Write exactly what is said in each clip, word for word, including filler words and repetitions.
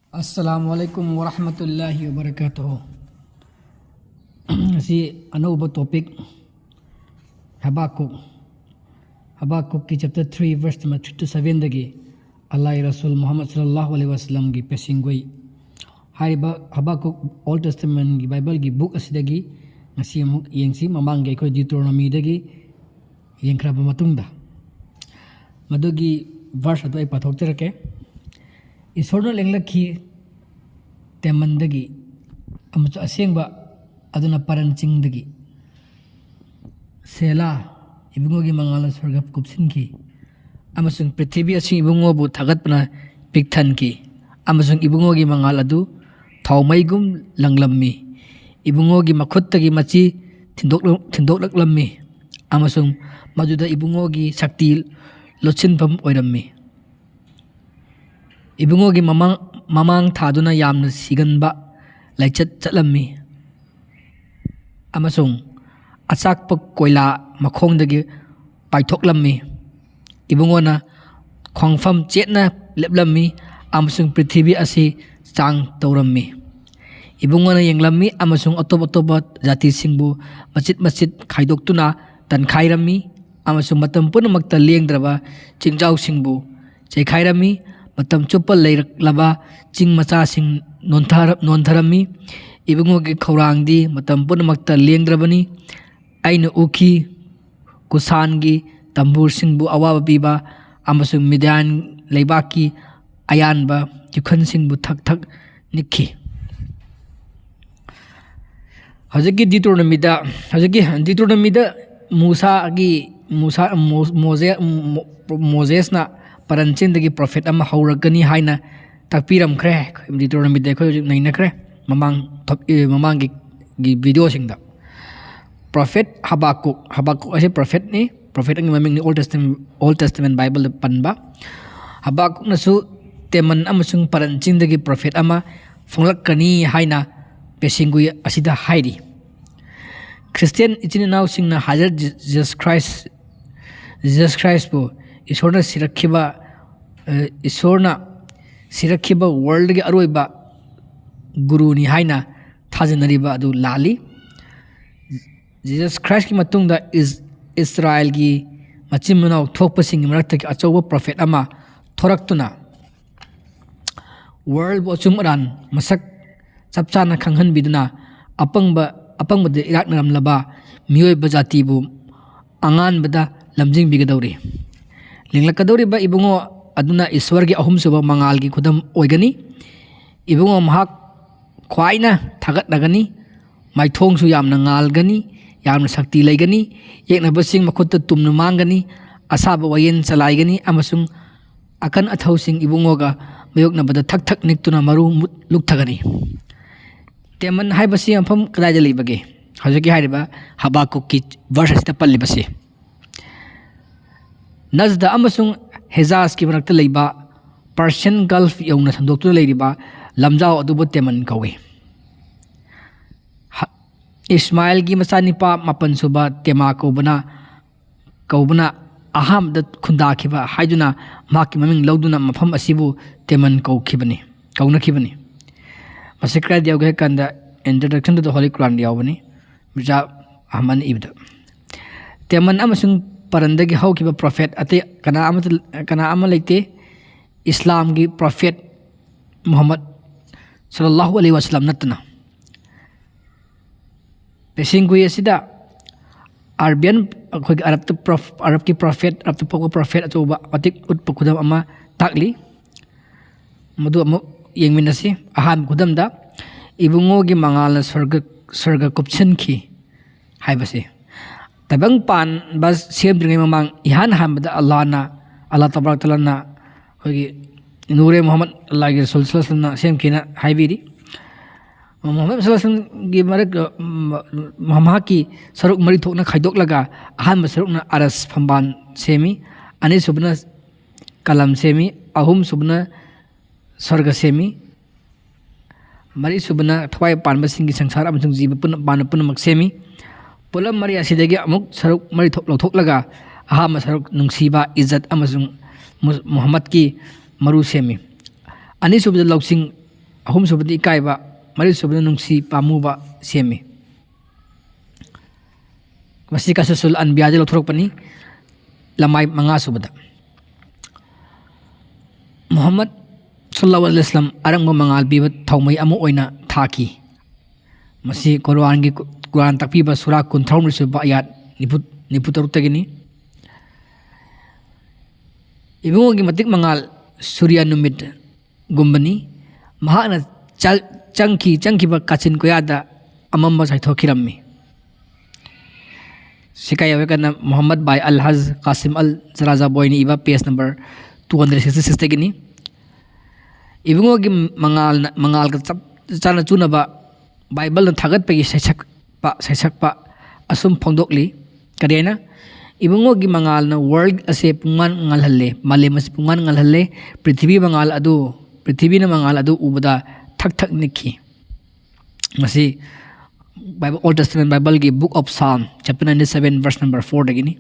Assalamu alaikum wa rahmatullahi wa barakatuh. ꯑꯁꯤ ꯑꯅꯧꯕ topic, ꯍꯕꯥꯀꯨꯛ꯫ ꯍꯕꯥꯀꯨꯛꯀꯤ chapter three, verse number three to seven ꯗꯒꯤ ꯑꯜꯂꯥꯍ ꯔꯁꯨꯜ ꯃꯨꯍꯝꯃꯗ ꯁꯜꯂꯜꯂꯥꯍꯨ ꯑꯂꯩꯍꯤ ꯋꯥꯁꯂꯝꯒꯤ ꯄꯦꯁꯤꯡꯒꯣꯏ ꯍꯥꯏꯔꯤꯕ ꯍꯕꯥꯀꯨꯛ Old Testament ꯒꯤ Bible ꯒꯤ book ꯑꯁꯤꯗꯒꯤ ꯉꯁꯤ ꯑꯃꯨꯛ ꯌꯦꯡꯁꯤ꯫ ꯃꯃꯥꯡꯒꯤ ꯑꯩꯈꯣꯏ Deuteronomy ꯗꯒꯤ ꯌꯦꯡꯈ꯭ꯔꯕ ꯃꯇꯨꯡꯗ, ꯃꯗꯨꯒꯤ verse ꯑꯗꯨ ꯑꯩ ꯄꯥꯊꯣꯛꯆꯔꯛꯀꯦ꯫ ꯏꯁꯣꯔꯅ ꯂꯦꯡꯂꯛꯈꯤ ꯇꯦꯃꯟꯗꯒꯤ, ꯑꯃꯁꯨꯡ ꯑꯁꯦꯡꯕ ꯑꯗꯨꯅ ꯄꯥꯔꯟ ꯆꯤꯡꯗꯒꯤ꯫ ꯁꯦꯂꯥ꯫ ꯏꯕꯨꯡꯉꯣꯒꯤ ꯃꯉꯥꯜꯅ ꯁ꯭ꯋꯔꯒ ꯀꯨꯞꯁꯤꯟꯈꯤ, ꯑꯃꯁꯨꯡ ꯄ꯭ꯔꯤꯊꯤꯕꯤ ꯑꯁꯤ ꯏꯕꯨꯡꯉꯣꯕꯨ ꯊꯥꯒꯠꯄꯅ ꯄꯤꯛ ꯊꯟꯈꯤ, ꯑꯃꯁꯨꯡ ꯏꯕꯨꯡꯉꯣꯒꯤ ꯃꯉꯥꯜ ꯑꯗꯨ ꯊꯥꯎꯃꯩꯒꯨꯝ ꯂꯪꯂꯝꯃꯤ꯫ ꯏꯕꯨꯡꯉꯣꯒꯤ ꯃꯈꯨꯠꯇꯒꯤ ꯃꯆꯤ ꯊꯤꯟꯗꯣꯛꯂ-, ꯊꯤꯟꯗꯣꯛꯂꯛꯂꯝꯃꯤ, ꯑꯃꯁꯨꯡ ꯃꯗꯨꯗ ꯏꯕꯨꯡꯉꯣꯒꯤ ꯁꯛꯇꯤ ꯂꯣꯠꯁꯤꯟꯐꯝ ꯑꯣꯏꯔꯝꯃꯤ꯫ ꯏꯕꯨꯡꯉꯣꯒꯤ ꯃꯃꯥꯡ, ꯃꯃꯥꯡ ꯊꯥꯗꯨꯅ ꯌꯥꯝꯅ ꯁꯤꯒꯟꯕ ꯂꯥꯏꯆꯠ ꯆꯠꯂꯝꯃꯤ, ꯑꯃꯁꯨꯡ ꯑꯆꯥꯛꯄ ꯀꯣꯏꯂꯥ ꯃꯈꯣꯡꯗꯒꯤ ꯄꯥꯏꯊꯣꯛꯂꯝꯃꯤ꯫ ꯏꯕꯨꯡꯉꯣꯅ ꯈꯣꯡꯐꯝ ꯆꯦꯠꯅ ꯂꯦꯞꯂꯝꯃꯤ, ꯑꯃꯁꯨꯡ ꯄ꯭ꯔꯤꯊꯤꯕꯤ ꯑꯁꯤ ꯆꯥꯡ ꯇꯧꯔꯝꯃꯤ꯫ ꯏꯕꯨꯡꯉꯣꯅ ꯌꯦꯡꯂꯝꯃꯤ ꯑꯃꯁꯨꯡ ꯑꯇꯣꯞ ꯑꯇꯣꯞꯄ ꯖꯥꯇꯤꯁꯤꯡꯕꯨ ꯃꯆꯤꯠ ꯃꯆꯤꯠ ꯈꯥꯏꯗꯣꯛꯇꯨꯅ ꯇꯟꯈꯥꯏꯔꯝꯃꯤ, ꯑꯃꯁꯨꯡ ꯃꯇꯝ ꯄꯨꯝꯅꯃꯛꯇ ꯂꯦꯡꯗ꯭ꯔꯕ ꯆꯤꯡꯖꯥꯎꯁꯤꯡꯕꯨ ꯆꯩꯈꯥꯏꯔꯝꯃꯤ꯫ ꯃꯇꯝ ꯆꯨꯞꯄ ꯂꯩꯔꯛꯂꯕ ꯆꯤꯡ ꯃꯆꯥꯁꯤꯡ ꯅꯣꯟꯊꯔ-, ꯅꯣꯟꯊꯔꯝꯃꯤ꯫ ꯏꯕꯨꯡꯉꯣꯒꯤ ꯈꯧꯔꯥꯡꯗꯤ ꯃꯇꯝ ꯄꯨꯝꯅꯃꯛꯇ ꯂꯦꯡꯗ꯭ꯔꯕꯅꯤ꯫ ꯑꯩꯅ ꯎꯈꯤ, ꯀꯨꯁꯥꯟꯒꯤ ꯇꯝꯕꯨꯔꯁꯤꯡꯕꯨ ꯑꯋꯥꯕ ꯄꯤꯕ ꯑꯃꯁꯨꯡ ꯃꯤꯗꯤꯌꯥꯟ ꯂꯩꯕꯥꯛꯀꯤ ꯑꯌꯥꯟꯕ ꯌꯨꯈꯟꯁꯤꯡꯕꯨ ꯊꯛ ꯊꯛ ꯅꯤꯛꯈꯤ꯫ ꯍꯧꯖꯤꯛꯀꯤ Deuteronomy ꯗ, ꯍꯧꯖꯤꯛꯀꯤ Deuteronomy ꯗ ꯃꯨꯁꯥꯒꯤ, ꯃꯨꯁꯥ, ꯃꯣ-, ꯃꯣꯖꯦ-, ꯃꯣ-, ꯃꯣꯖꯦꯁꯅ ꯄꯔꯟ ꯆꯤꯡꯗꯒꯤ prophet ꯑꯃ ꯍꯧꯔꯛꯀꯅꯤ ꯍꯥꯏꯅ ꯇꯥꯛꯄꯤꯔꯝꯈ꯭ꯔꯦ꯫ Deuteronomy ꯗ ꯑꯩꯈꯣꯏ ꯍꯧꯖꯤꯛ ꯅꯩꯅꯈ꯭ꯔꯦ ꯃꯃꯥꯡ ꯊꯣꯛ-, ꯑꯦ, ꯃꯃꯥꯡꯒꯤ, ꯒꯤ video ꯁꯤꯡꯗ꯫ Prophet ꯍꯕꯥꯀꯨꯛ, ꯍꯕꯥꯀꯨꯛ ꯑꯁꯤ prophet ꯅꯤ, prophet ꯒꯤ ꯃꯃꯤꯡꯅꯤ Old Testament, Old Testament Bible ꯗ ꯄꯟꯕ꯫ ꯍꯕꯥꯀꯨꯛꯅꯁꯨ ꯇꯦꯃꯟ ꯑꯃꯁꯨꯡ ꯄꯔꯟ ꯆꯤꯡꯗꯒꯤ prophet ꯑꯃ ꯐꯣꯡꯂꯛꯀꯅꯤ ꯍꯥꯏꯅ ꯄꯦꯁꯤꯡꯒꯨꯏ ꯑꯁꯤꯗ ꯍꯥꯏꯔꯤ꯫ ꯈ꯭ꯔꯤꯁꯇꯤꯌꯥꯟ ꯏꯆꯤꯟ ꯏꯅꯥꯎꯁꯤꯡꯅ ꯍꯥꯏꯖꯔ G-, Jesus Christ, Jesus Christ ꯄꯨ ꯏꯁꯣꯔꯅ ꯁꯤꯔꯛꯈꯤꯕ, ꯑ, ꯏꯁꯣꯔꯅ ꯁꯤꯔꯛꯈꯤꯕ ꯋꯥꯔꯜꯒꯤ ꯑꯔꯣꯏꯕ ꯒꯨꯔꯨꯅꯤ ꯍꯥꯏꯅ ꯊꯥꯖꯅꯔꯤꯕ ꯑꯗꯨ ꯂꯥꯜꯂꯤ꯫ ꯖꯤꯖꯁ ꯈ꯭ꯔꯥꯏꯁꯀꯤ ꯃꯇꯨꯡꯗ ꯏꯁ- ꯏꯁꯔꯥꯏꯜꯒꯤ ꯃꯆꯤꯟ ꯃꯅꯥꯎ ꯊꯣꯛꯄꯁꯤꯡꯒꯤ ꯃꯔꯛꯇꯒꯤ ꯑꯆꯧꯕ ꯄ꯭ꯔꯣꯐꯦꯠ ꯑꯃ ꯊꯣꯔꯛꯇꯨꯅ ꯋꯥꯔꯜꯕꯨ ꯑꯆꯨꯝ ꯑꯔꯥꯟ ꯃꯁꯛ ꯆꯞ ꯆꯥꯅ ꯈꯪꯍꯟꯕꯤꯗꯨꯅ ꯑꯄꯪꯕ ꯑꯄꯪꯕꯗ ꯏꯔꯥꯛꯅꯔꯝꯂꯕ ꯃꯤꯑꯣꯏꯕ ꯖꯥꯇꯤꯕꯨ ꯑꯉꯥꯟꯕꯗ ꯂꯝꯖꯤꯡꯕꯤꯒꯗꯧꯔꯤ꯫ ꯂꯤꯡꯂꯛꯀꯗꯧꯔꯤꯕ ꯏꯕꯨꯡꯉꯣ ꯑꯗꯨꯅ ꯏꯁ꯭ꯋꯔꯒꯤ ꯑꯍꯨꯝꯁꯨꯕ ꯃꯉꯥꯜꯒꯤ ꯈꯨꯗꯝ ꯑꯣꯏꯒꯅꯤ꯫ ꯏꯕꯨꯡꯉꯣ ꯃꯍꯥꯛ ꯈ꯭ꯋꯥꯏꯅ ꯊꯥꯒꯠꯅꯒꯅꯤ꯫ ꯃꯥꯏꯊꯣꯡꯁꯨ ꯌꯥꯝꯅ ꯉꯥꯜꯒꯅꯤ, ꯌꯥꯝꯅ ꯁꯛꯇꯤ ꯂꯩꯒꯅꯤ꯫ ꯌꯦꯛꯅꯕꯁꯤꯡ ꯃꯈꯨꯠꯇ ꯇꯨꯝꯅ ꯃꯥꯡꯒꯅꯤ꯫ ꯑꯁꯥꯕ ꯋꯥꯌꯦꯜ ꯆꯂꯥꯏꯒꯅꯤ ꯑꯃꯁꯨꯡ ꯑꯀꯟ ꯑꯊꯧꯁꯤꯡ ꯏꯕꯨꯡꯉꯣꯒ ꯃꯥꯌꯣꯛꯅꯕꯗ ꯊꯛ ꯊꯛ ꯅꯤꯛꯇꯨꯅ ꯃꯔꯨ ꯃꯨꯠ- ꯂꯨꯛꯊꯒꯅꯤ꯫ ꯇꯦꯃꯟ ꯍꯥꯏꯕꯁꯤ ꯃꯐꯝ ꯀꯗꯥꯏꯗ ꯂꯩꯕꯒꯦ? ꯍꯧꯖꯤꯛꯀꯤ ꯍꯥꯏꯔꯤꯕ ꯍꯕꯥꯀꯨꯛꯀꯤ ꯚꯔꯁ ꯑꯁꯤꯗ ꯄꯜꯂꯤꯕꯁꯤ꯫ ꯅꯖꯗ ꯑꯃꯁꯨꯡ ꯍꯦꯖꯥꯖꯀꯤ ꯃꯔꯛꯇ ꯂꯩꯕ ꯄꯔꯁꯤꯌꯟ ꯒꯜꯐ ꯌꯧꯅ ꯁꯟꯗꯣꯛꯇꯨꯅ ꯂꯩꯔꯤꯕ ꯂꯝꯖꯥꯎ ꯑꯗꯨꯕꯨ ꯇꯦꯃꯟ ꯀꯧꯏ꯫ ꯍ- ꯏꯁꯃꯥꯏꯜꯒꯤ ꯃꯆꯥꯅꯤꯄꯥ ꯃꯥꯄꯟꯁꯨꯕ ꯇꯦꯃꯥ ꯀꯧꯕꯅ ꯀꯧꯕꯅ ꯑꯍꯥꯟꯕꯗ ꯈꯨꯟꯗꯥꯈꯤꯕ ꯍꯥꯏꯗꯨꯅ ꯃꯍꯥꯛꯀꯤ ꯃꯃꯤꯡ ꯂꯧꯗꯨꯅ ꯃꯐꯝ ꯑꯁꯤꯕꯨ ꯇꯦꯃꯟ ꯀꯧꯈꯤꯕꯅꯤ ꯀꯧꯅꯈꯤꯕꯅꯤ꯫ ꯃꯁꯤ ꯀꯗꯥꯏꯗ ꯌꯥꯎꯒꯦ ꯍꯥꯏ ꯀꯥꯟꯗ Introduction to the Holy Quran ꯌꯥꯎꯕꯅꯤ, ꯃꯤꯔꯖꯥ ꯑꯍꯃꯟ ꯏꯕꯗ꯫ ꯇꯦꯃꯟ ꯑꯃꯁꯨꯡ ꯄꯔꯟꯗꯒꯤ ꯍꯧꯈꯤꯕ ꯄ꯭ꯔꯣꯐꯦꯠ ꯑꯇꯩ ꯀꯅꯥ ꯑꯃꯠꯇ ꯀꯅꯥ ꯑꯃ ꯂꯩꯇꯦ꯫ ꯏꯁꯂꯥꯝꯒꯤ ꯄ꯭ꯔꯣꯐꯦꯠ ꯃꯨꯍꯝꯃꯗ ꯁꯜꯂꯜꯂꯥꯍꯨ ꯑꯂꯩꯍꯤ ꯋꯥꯁꯂꯝ ꯅꯠꯇꯅ꯫ ꯄꯦꯁꯤꯡꯒꯨꯏ ꯑꯁꯤꯗ ꯑꯔꯕꯤꯌꯟ ꯑꯩꯈꯣꯏꯒꯤ ꯑꯔꯕꯇ ꯄ꯭ꯔꯣꯐ- ꯑꯔꯕꯀꯤ ꯄ꯭ꯔꯣꯐꯦꯠ, ꯑꯔꯕꯇ ꯄꯣꯛꯄ ꯄ꯭ꯔꯣꯐꯦꯠ ꯑꯆꯧꯕ ꯃꯇꯤꯛ ꯎꯠꯄ ꯈꯨꯗꯝ ꯑꯃ ꯇꯥꯛꯂꯤ꯫ ꯃꯗꯨ ꯑꯃꯨꯛ ꯌꯦꯡꯃꯤꯟꯅꯁꯤ꯫ ꯑꯍꯥꯟꯕ ꯈꯨꯗꯝꯗ, ꯏꯕꯨꯡꯉꯣꯒꯤ ꯃꯉꯥꯜꯅ ꯁ꯭ꯋꯔꯒ ꯁ꯭ꯋꯔꯒ ꯀꯨꯞꯁꯤꯟꯈꯤ ꯍꯥꯏꯕꯁꯤ꯫ ꯇꯥꯏꯕꯪ ꯄꯥꯟꯕ ꯁꯦꯝꯗ꯭ꯔꯤꯉꯩ ꯃꯃꯥꯡ ꯏꯍꯥꯟ ꯍꯥꯟꯕꯗ ꯑꯜꯂꯥꯍꯅ, ꯑꯜꯂꯥꯍ ꯇꯕꯥꯔꯛ ꯇꯥꯂꯥꯅ ꯑꯩꯈꯣꯏꯒꯤ ꯅꯨꯔꯦ ꯃꯨꯍꯝꯃꯗ, ꯑꯜꯂꯥꯍꯒꯤ ꯔꯁꯨꯜ ꯁꯜꯂꯜꯂꯥꯍꯨ ꯑꯂꯩꯍꯤ ꯋꯥꯁꯂꯝꯅ ꯁꯦꯝꯈꯤꯅ ꯍꯥꯏꯕꯤꯔꯤ꯫ ꯃꯨꯍꯝꯃꯗ ꯁꯜꯂꯜꯂꯥꯍꯨ ꯑꯂꯩꯍꯤ ꯋꯥꯁꯂꯝꯒꯤ ꯃꯔꯛ, ꯃ-, ꯃꯍꯥꯛꯀꯤ ꯁꯔꯨꯛ ꯃꯔꯤ ꯊꯣꯛꯅ ꯈꯥꯏꯗꯣꯛꯂꯒ ꯑꯍꯥꯟꯕ ꯁꯔꯨꯛꯅ ꯑꯔꯁ ꯐꯝꯕꯥꯜ ꯁꯦꯝꯃꯤ, ꯑꯅꯤꯁꯨꯕꯅ ꯀꯂꯝ ꯁꯦꯝꯃꯤ, ꯑꯍꯨꯝꯁꯨꯕꯅ ꯁ꯭ꯋꯔꯒ ꯁꯦꯝꯃꯤ, ꯃꯔꯤꯁꯨꯕꯅ ꯊꯋꯥꯏ ꯄꯥꯟꯕꯁꯤꯡꯒꯤ ꯁꯪꯁꯥꯔ ꯑꯃꯁꯨꯡ ꯖꯤꯕ ꯄꯨꯝꯅ-, ꯄꯥꯟꯕ ꯄꯨꯝꯅꯃꯛ ꯁꯦꯝꯃꯤ꯫ ꯄꯣꯠꯂꯝ ꯃꯔꯤ ꯑꯁꯤꯗꯒꯤ ꯑꯃꯨꯛ ꯁꯔꯨꯛ ꯃꯔꯤ ꯊꯣꯛ-, ꯂꯧꯊꯣꯛꯂꯒ ꯑꯍꯥꯟꯕ ꯁꯔꯨꯛ ꯅꯨꯡꯁꯤꯕ, ꯏꯖꯠ ꯑꯃꯁꯨꯡ ꯃꯨ-, ꯃꯨꯍꯝꯃꯗꯀꯤ ꯃꯔꯨ ꯁꯦꯝꯃꯤ꯫ ꯑꯅꯤꯁꯨꯕꯗ ꯂꯧꯁꯤꯡ, ꯑꯍꯨꯝꯁꯨꯕꯗ ꯏꯀꯥꯏꯕ, ꯃꯔꯤꯁꯨꯕꯗ ꯅꯨꯡꯁꯤ ꯄꯥꯝꯃꯨꯕ ꯁꯦꯝꯃꯤ꯫ ꯃꯁꯤ ꯀꯁꯁꯨꯜ ꯑꯟꯕꯤꯌꯥꯗꯒꯤ ꯂꯧꯊꯣꯔꯛꯄꯅꯤ, ꯂꯃꯥꯏ ꯃꯉꯥ ꯁꯨꯕꯗ꯫ ꯃꯨꯍꯝꯃꯗ ꯁꯜꯂꯜꯂꯥꯍꯨ ꯑꯂꯥꯏꯍꯤ ꯋꯥꯁꯂꯝ ꯑꯔꯪꯕ ꯃꯉꯥꯜ ꯄꯤꯕ ꯊꯥꯎꯃꯩ ꯑꯃ ꯑꯣꯏꯅ ꯊꯥꯈꯤ꯫ ꯃꯁꯤ ꯀꯨꯔꯥꯟꯒꯤ, ꯀꯨꯔꯥꯟ ꯇꯥꯛꯄꯤꯕ ꯁꯨꯔꯥ ꯀꯨꯟꯊ꯭ꯔꯥꯍꯨꯝꯗꯣꯏ ꯁꯨꯕ ꯑꯌꯥꯠ ꯅꯤꯐꯨ, ꯅꯤꯐꯨ ꯇꯔꯨꯛꯇꯒꯤꯅꯤ꯫ ꯏꯕꯨꯡꯉꯣꯒꯤ ꯃꯇꯤꯛ ꯃꯉꯥꯜ ꯁꯨꯔꯤꯌꯥ ꯅꯨꯃꯤꯠ ꯒꯨꯝꯕꯅꯤ꯫ ꯃꯍꯥꯛꯅ ꯆ-, ꯆꯪꯈꯤ, ꯆꯪꯈꯤꯕ ꯀꯥꯆꯤꯟ ꯀꯣꯌꯥꯗ ꯑꯃꯝꯕ ꯆꯥꯏꯊꯣꯛꯈꯤꯔꯝꯃꯤ꯫ ꯁꯤ ꯀꯥꯏ ꯌꯧꯔꯀꯥꯟꯗ ꯃꯨꯍꯝꯃꯗ ꯕꯥꯏ ꯑꯜ ꯍꯖ ꯀꯥꯁꯤꯝ ꯑꯜ ꯖꯔꯥꯖꯥꯕꯣꯏꯅ ꯏꯕ page number two hundred sixty sixꯇꯒꯤꯅꯤ꯫ ꯏꯕꯨꯡꯉꯣꯒꯤ ꯃꯉꯥꯜꯅ, ꯃꯉꯥꯜꯒ ꯆꯞ ꯆꯥꯅ ꯆꯨꯅꯕ ꯕꯥꯏꯕꯜꯅ ꯊꯥꯒꯠꯄꯒꯤ ꯁꯩꯁꯛꯄ, ꯁꯩꯁꯛꯄ ꯑꯁꯨꯝ ꯐꯣꯡꯗꯣꯛꯂꯤ꯫ ꯀꯔꯤ ꯍꯥꯏꯅ? "ꯏꯕꯨꯡꯉꯣꯒꯤ ꯃꯉꯥꯜꯅ world ꯑꯁꯦ ꯄꯨꯡꯉꯥꯟ ꯉꯥꯜꯍꯜꯂꯦ, ꯃꯥꯂꯦꯝ ꯑꯁꯤ ꯄꯨꯡꯉꯥꯟ ꯉꯥꯜꯍꯜꯂꯦ, ꯄ꯭ꯔꯤꯊꯤꯕꯤ ꯃꯉꯥꯜ ꯑꯗꯨ, ꯄ꯭ꯔꯤꯊꯤꯕꯤꯅ ꯃꯉꯥꯜ ꯑꯗꯨ ꯎꯕꯗ ꯊꯛ ꯊꯛ ꯅꯤꯛꯈꯤ"꯫ ꯃꯁꯤ Bible, Old Testament ꯕꯥꯏꯕꯜꯒꯤ Book of Psalm, chapter ninety seven, verse number fourꯗꯒꯤꯅꯤ꯫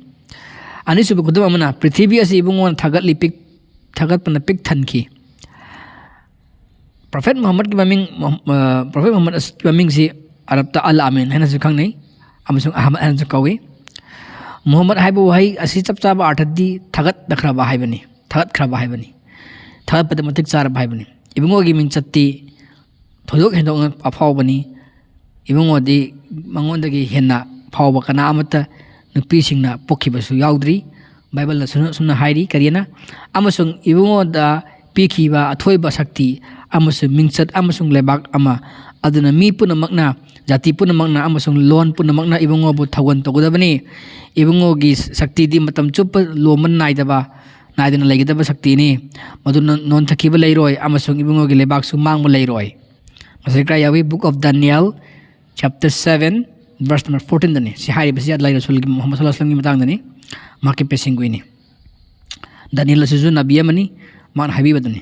ꯑꯅꯤꯁꯨꯕ ꯈꯨꯗꯝ ꯑꯃꯅ, ꯄ꯭ꯔꯤꯊꯤꯕꯤ ꯑꯁꯤ ꯏꯕꯨꯡꯉꯣꯅ ꯊꯥꯒꯠꯂꯤ, ꯄꯤꯛ, ꯊꯥꯒꯠꯄꯅ ꯄꯤꯛ ꯊꯟꯈꯤ꯫ ꯄ꯭ꯔꯣꯐꯦꯠ ꯃꯨꯍꯝꯃꯗꯀꯤ ꯃꯃꯤꯡ, ꯃꯨꯍꯝ-, ꯑ, ꯄ꯭ꯔꯣꯐꯦꯠ ꯃꯨꯍꯝꯃꯗ ꯑꯁ-, ꯃꯃꯤꯡꯁꯤ ꯑꯔꯕꯇ ꯑꯜ ꯑꯃꯤꯟ ꯍꯥꯏꯅꯁꯨ ꯈꯪꯅꯩ, ꯑꯃꯁꯨꯡ ꯑꯍꯃꯗ ꯍꯥꯏꯅꯁꯨ ꯀꯧꯏ꯫ ꯃꯨꯍꯝꯃꯗ ꯍꯥꯏꯕ ꯋꯥꯍꯩ ꯑꯁꯤ ꯆꯞ ꯆꯥꯕ ꯑꯥꯔꯊꯗꯤ ꯊꯥꯒꯠꯅꯈ꯭ꯔꯕ ꯍꯥꯏꯕꯅꯤ, ꯊꯥꯒꯠꯈ꯭ꯔꯕ ꯍꯥꯏꯕꯅꯤ, ꯊꯥꯒꯠꯄꯗ ꯃꯇꯤꯛ ꯆꯥꯔꯕ ꯍꯥꯏꯕꯅꯤ꯫ ꯏꯕꯨꯡꯉꯣꯒꯤ ꯃꯤꯡꯆꯠꯇꯤ ꯊꯣꯏꯗꯣꯛ ꯍꯦꯟꯗꯣꯛꯅ ꯑꯐꯥꯎꯕꯅꯤ꯫ ꯏꯕꯨꯡꯉꯣꯗꯤ ꯃꯉꯣꯟꯗꯒꯤ ꯍꯦꯟꯅ ꯐꯥꯎꯕ ꯀꯅꯥ ꯑꯃꯠꯇ ꯅꯨꯄꯤꯁꯤꯡꯅ ꯄꯣꯛꯈꯤꯕꯁꯨ ꯌꯥꯎꯗ꯭ꯔꯤ꯫ ꯕꯥꯏꯕꯜꯅ ꯁꯨꯝ-, ꯁꯨꯝꯅ ꯍꯥꯏꯔꯤ, ꯀꯔꯤꯅ? "ꯑꯃꯁꯨꯡ ꯏꯕꯨꯡꯉꯣꯗ ꯄꯤꯈꯤꯕ ꯑꯊꯣꯏꯕ ꯁꯛꯇꯤ ꯑꯃꯁꯨꯡ ꯃꯤꯡꯆꯠ ꯑꯃꯁꯨꯡ ꯂꯩꯕꯥꯛ ꯑꯃ, ꯑꯗꯨꯅ ꯃꯤ ꯄꯨꯝꯅꯃꯛꯅ, ꯖꯥꯇꯤ ꯄꯨꯝꯅꯃꯛꯅ ꯑꯃꯁꯨꯡ ꯂꯣꯟ ꯄꯨꯝꯅꯃꯛꯅ ꯏꯕꯨꯡꯉꯣꯕꯨ ꯊꯧꯒꯜ ꯇꯧꯒꯗꯕꯅꯤ"꯫ ꯏꯕꯨꯡꯉꯣꯒꯤ ꯁꯛꯇꯤꯗꯤ ꯃꯇꯝ ꯆꯨꯞꯄ ꯂꯣꯝꯕ ꯅꯥꯏꯗꯕ, ꯅꯥꯏꯗꯅ ꯂꯩꯒꯗꯕ ꯁꯛꯇꯤꯅꯤ꯫ "ꯃꯗꯨ ꯅꯣꯟ-, ꯅꯣꯟꯊꯈꯤꯕ ꯂꯩꯔꯣꯏ ꯑꯃꯁꯨꯡ ꯏꯕꯨꯡꯉꯣꯒꯤ ꯂꯩꯕꯥꯛꯁꯨ ꯃꯥꯡꯕ ꯂꯩꯔꯣꯏ"꯫ ꯃꯁꯤ ꯀꯗꯥꯏ ꯌꯥꯎꯏ? Book of Daniel, chapter seven, verse number fourteenꯗꯅꯤ꯫ ꯁꯤ ꯍꯥꯏꯔꯤꯕꯁꯤ ꯑꯜꯂꯥꯍ ꯔꯁꯨꯜꯒꯤ, ꯃꯨꯍꯝꯃꯗ ꯁꯜꯂꯜꯂꯥꯍꯨ ꯑꯂꯥꯏꯍꯤ ꯋꯥꯁꯂꯝꯒꯤ ꯃꯇꯥꯡꯗꯅꯤ, ꯃꯍꯥꯛꯀꯤ ꯄꯦꯁꯤꯡꯒꯨꯏꯅꯤ꯫ ꯗꯥꯅꯤꯌꯦꯜ ꯑꯁꯤꯁꯨ ꯅꯕꯤ ꯑꯃꯅꯤ, ꯃꯥꯅ ꯍꯥꯏꯕꯤꯕꯗꯨꯅꯤ꯫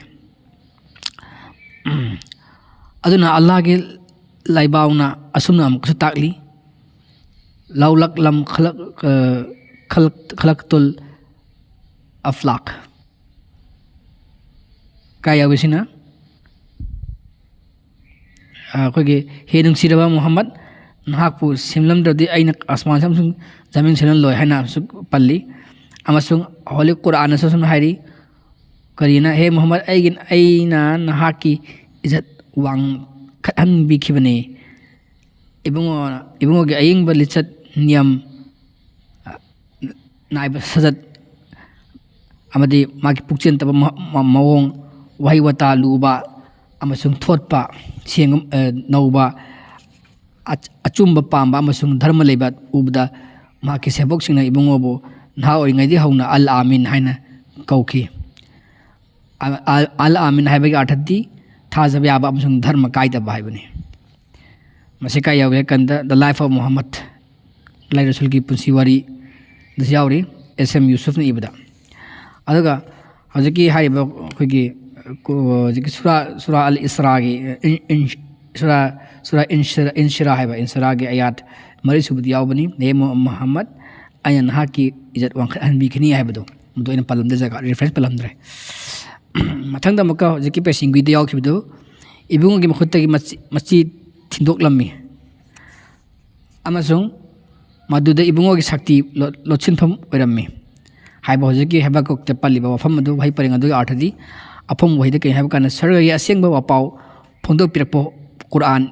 ꯑꯗꯨꯅ ꯑꯜꯂꯥꯍꯒꯤ ꯂꯥꯏꯕꯥꯎꯅ ꯑꯁꯨꯝꯅ ꯑꯃꯨꯛꯀꯁꯨ ꯇꯥꯛꯂꯤ, "ꯂꯧꯂꯛꯂꯝ ꯈꯂꯛ-, ꯑ, ꯈꯂꯛ-, ꯈꯂꯛꯇꯨꯜ ꯑꯐ꯭ꯂꯥꯛ"꯫ ꯀꯥꯏ ꯌꯥꯎꯏ ꯁꯤꯅ? ꯑꯩꯈꯣꯏꯒꯤ "ꯍꯦ ꯅꯨꯡꯁꯤꯔꯕ ꯃꯨꯍꯝꯃꯗ, ꯅꯍꯥꯛꯄꯨ ꯁꯦꯝꯂꯝꯗ꯭ꯔꯗꯤ ꯑꯩꯅ ꯑꯁꯃꯥꯟꯁꯦ ꯑꯃꯁꯨꯡ ꯖꯃꯤꯟ ꯁꯦꯝꯂꯝꯂꯣꯏ" ꯍꯥꯏꯅ ꯑꯃꯁꯨ ꯄꯜꯂꯤ꯫ ꯑꯃꯁꯨꯡ ꯍꯣꯂꯤ ꯀꯨꯔꯥꯟꯅꯁꯨ ꯑꯁꯨꯝꯅ ꯍꯥꯏꯔꯤ, ꯀꯔꯤꯅ, "ꯍꯦ ꯃꯨꯍꯝꯃꯗ, ꯑꯩꯒꯤ, ꯑꯩꯅ ꯅꯍꯥꯛꯀꯤ ꯏꯖꯠ ꯋꯥꯡꯈꯠꯍꯟꯕꯤꯈꯤꯕꯅꯤ꯫ ꯏꯕꯨꯡꯉꯣ, ꯏꯕꯨꯡꯉꯣꯒꯤ ꯑꯌꯦꯡꯕ ꯂꯤꯆꯠ, ꯅꯤꯌꯝ, ꯅꯥꯏꯕ ꯁꯖꯠ ꯑꯃꯗꯤ ꯃꯥꯒꯤ ꯄꯨꯛꯆꯦꯜ ꯇꯝꯕ ꯃ-, ꯃ-, ꯃꯑꯣꯡ, ꯋꯥꯍꯩ ꯋꯥꯇꯥ ꯂꯨꯕ ꯑꯃꯁꯨꯡ ꯊꯣꯠꯄ, ꯁꯦꯡ-, ꯑ, ꯅꯧꯕ, ꯑꯆ-, ꯑꯆꯨꯝꯕ ꯄꯥꯝꯕ ꯑꯃꯁꯨꯡ ꯙꯔꯃ ꯂꯩꯕ ꯎꯕꯗ ꯃꯍꯥꯛꯀꯤ ꯁꯦꯕꯣꯛꯁꯤꯡꯅ ꯏꯕꯨꯡꯉꯣꯕꯨ ꯅꯍꯥ ꯑꯣꯏꯔꯤꯉꯩꯗꯒꯤ ꯍꯧꯅ ꯑꯜ ꯑꯥꯃꯤꯟ ꯍꯥꯏꯅ ꯀꯧꯈꯤ"꯫ ꯑ-, ꯑ-, ꯑꯜ ꯑꯥꯃꯤꯟ ꯍꯥꯏꯕꯒꯤ ꯑꯥꯔꯊꯗꯤ ꯊꯥꯖꯕ ꯌꯥꯕ ꯑꯃꯁꯨꯡ ꯙꯔꯃ ꯀꯥꯏꯗꯕ ꯍꯥꯏꯕꯅꯤ꯫ ꯃꯁꯤ ꯀꯥꯏ ꯌꯥꯎꯒꯦ ꯍꯥꯏ ꯀꯥꯟꯗ The Life of Muhammad, ꯂꯥꯏ ꯔꯁꯨꯜꯒꯤ ꯄꯨꯟꯁꯤ ꯋꯥꯔꯤꯗꯁꯨ ꯌꯥꯎꯔꯤ, ꯑꯦꯁ ꯑꯦꯝ ꯌꯨꯁꯨꯐꯅ ꯏꯕꯗ꯫ ꯑꯗꯨꯒ ꯍꯧꯖꯤꯛꯀꯤ ꯍꯥꯏꯔꯤꯕ ꯑꯩꯈꯣꯏꯒꯤ, ꯀꯣ-, ꯍꯧꯖꯤꯛꯀꯤ ꯁꯨꯔꯥ, ꯁꯨꯔꯥ ꯑꯜ ꯏꯁ꯭ꯔꯥꯒꯤ, ꯏꯟ-, ꯏꯟ-, ꯁꯨꯔꯥ, ꯁꯨꯔꯥ ꯏꯟꯁꯤꯔꯥ, ꯏꯟꯁꯤꯔꯥ ꯍꯥꯏꯕ, ꯏꯟꯁꯤꯔꯥꯒꯤ ꯑꯌꯥꯠ ꯃꯔꯤꯁꯨꯕꯗ ꯌꯥꯎꯕꯅꯤ, "ꯍꯦ ꯃꯨ-, ꯃꯨꯍꯝꯃꯗ, ꯑꯩꯅ ꯅꯍꯥꯛꯀꯤ ꯏꯖꯠ ꯋꯥꯡꯈꯠꯍꯟꯕꯤꯒꯅꯤ" ꯍꯥꯏꯕꯗꯣ꯫ ꯃꯗꯨ ꯑꯩꯅ ꯄꯜꯂꯝꯗꯦ, ꯖꯒꯥ reference ꯄꯜꯂꯝꯗ꯭ꯔꯦ꯫ ꯃꯊꯪꯗ ꯑꯃꯨꯛꯀ ꯍꯧꯖꯤꯛꯀꯤ ꯄꯦꯁꯤꯡꯒꯤꯗ ꯌꯥꯎꯈꯤꯕꯗꯨ, "ꯏꯕꯨꯡꯉꯣꯒꯤ ꯃꯈꯨꯠꯇꯒꯤ ꯃꯆꯤ-, ꯃꯆꯤ ꯊꯤꯟꯗꯣꯛꯂꯝꯃꯤ ꯑꯃꯁꯨꯡ ꯃꯗꯨꯗ ꯏꯕꯨꯡꯉꯣꯒꯤ ꯁꯛꯇꯤ ꯂꯣ-, ꯂꯣꯠꯁꯤꯟꯐꯝ ꯑꯣꯏꯔꯝꯃꯤ" ꯍꯥꯏꯕ ꯍꯧꯖꯤꯛꯀꯤ ꯍꯦꯕꯀꯨꯛꯇ ꯄꯜꯂꯤꯕ ꯋꯥꯐꯝ ꯑꯗꯨ, ꯋꯥꯍꯩ ꯄꯔꯦꯡ ꯑꯗꯨꯒꯤ ꯑꯥꯔꯊꯗꯤ, ꯑꯐꯝꯕ ꯋꯥꯍꯩꯗ ꯀꯔꯤ ꯍꯥꯏꯕ ꯀꯥꯟꯗ, ꯁꯔꯒꯒꯤ ꯑꯁꯦꯡꯕ ꯋꯥꯄꯥꯎ ꯐꯣꯡꯗꯣꯛꯄꯤꯔꯛꯄ ꯀꯨꯔꯥꯟ,